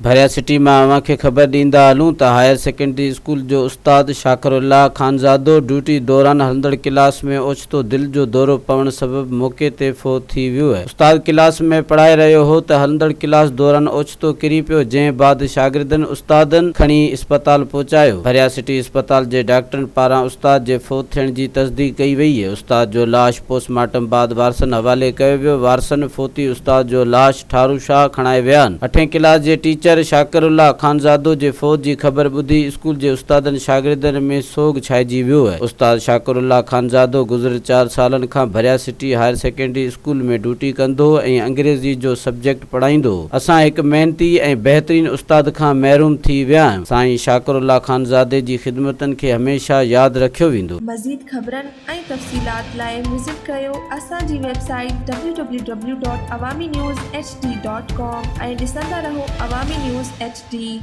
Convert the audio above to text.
ڀريا city مان اوهان کي خبر ڏيندا هلون ته هائير سيڪنڊري اسڪول جو استاد شاڪر الله خانزادو ڊيوٽي دوران هلندڙ ڪلاس ۾ اوچتو دل جو دورو پوڻ سبب موقعي تي فوت ٿي ويو. استاد ڪلاس ۾ پڙهائي رهيو هو ته هلندڙ ڪلاس دوران اوچتو ڪري پيو جنهن بعد شاگردن استادن کڻي اسپتال پهچايو. ڀريا سٽي اسپتال جي ڊاڪٽرن پاران استاد جي فوت ٿيڻ جي تصديق ڪئي وئي. استاد جو لاش پوسٽ مارٽم بعد وارثن حوالي ڪيو ويو. وارثن فوتي استاد جو لاش ٺارو شاهه کڻائي ويا آهن. اٺين ڪلاس جي ٽيچر شاڪر الله خانزادو جي فوت جي خبر ٻڌي اسڪول جي استادن شاگردن ۾ سوڳ ڇائجي ويو. استاد شاڪر الله خانزادو گذريل چار سالن کان Bhiria city higher secondary school ۾ duty ڪندو هو ۽ انگريزي جو سبجيڪٽ پڙهائيندو هو. اسان هڪ محنتي ۽ بهترين استاد کان محروم ٿي ويا آهيون. سائين شاڪر الله خانزادي جي خدمتن کي هميشه ياد رکيو ويندو. مزيد خبرن ۽ تفصيلات لاء وزٽ ڪريو اسان جي website W W W dot Awami news H D dot com ۽ ڏسندا رهو عوامي نيوز ايڇ ڊي.